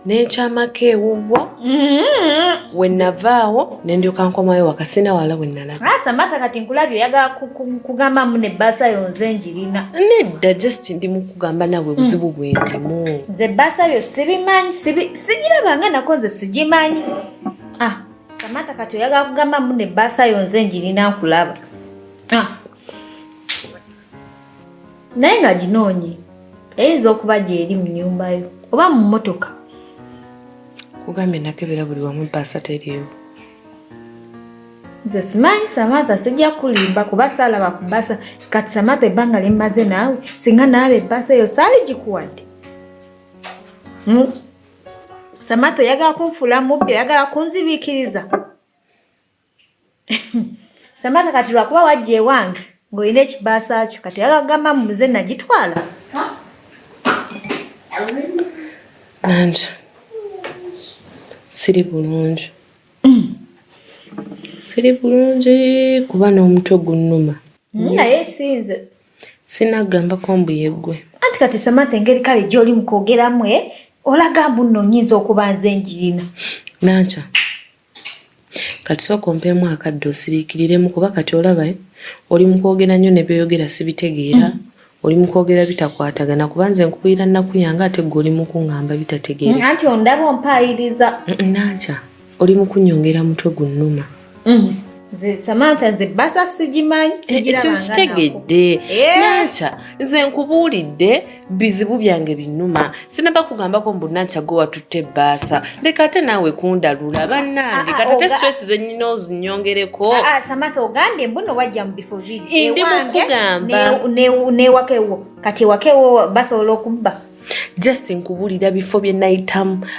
Nenkyamako ewuwo. We navaawo nendyoka nkomayo waka, sina wala bwe nalaba. Ah, Samantha, kati nkulabye oyagala kugamba mu nebbaasa yo nze njirina. Nedda, just ndi mu kugamba nawe buzibu bwe ndimu. Nze ebbaasa yo sibimanyi, sigirabanga nako, nze sigimanyi. Ah, Samantha, kati oyagala kugamba mu nebbaasa yo nze njirina, nkulaba. Ah. Naye nga ginoonye, eyinza okuba gyeri mu nnyumba yo oba mu mmotoka. Kugambye nakebera buli wamu, ebbaasa teriiwo. Nze simanyi, Samantha, sijja kulimba kuba saalaba ku bbaasa. Kati Samantha, ebbanga lyemmaze naawe, singa naaba ebbaasa eyo saali gikuwadde. Samantha, oyagala kunfuula mubbi? Oyagala kunzibiikiriza? Samantha, kati lwakuba wajja ewange ng'olina ekibaasa kyo, kati oyagala kugamba mu nze nagitwala? Nanja, siri bulungi, siri bulungi kuba n'omutwe gunnuma. Naye sinze. Sinagambako mbu yeggwe. Anti kati Samantha, engeri kale gy'oli mu kwogeramu, olaga mbu nno nyinza okuba nze njirina. Nankya, kati sooka ompeemu akadde osiriikiriremu, kuba kati olaba oli mu kwogera nnyo ne by'oyogera sibitegeera. Oli mu kwogera bitakwatagana, kuba nze nkubulira nnaku yange ate gwe oli mu kuŋŋamba bitategeereka. Anti ondaba ompaayiriza. Nankya, oli mu kunnyongera mutwe gunnuma. Nze Samantha, nze basa sigimanyi. Ekyo kitegedde. Nankya, nze nkubuulidde bizibu byange binnuma, sinaba kugambako mbu Nankya gwe watutte ebbaasa. Leka ate naawe kundalula, bannange. Ah, kati ate ah, stress zennyina ozinyongereko. Ah, Samantha, ogambye mbuno wajja mu bifo biri. Ndi mu kugamba. Newaka ewo, kati ewaka ewo basobola okubba? Just nkubuulira bifo bye nayitamu.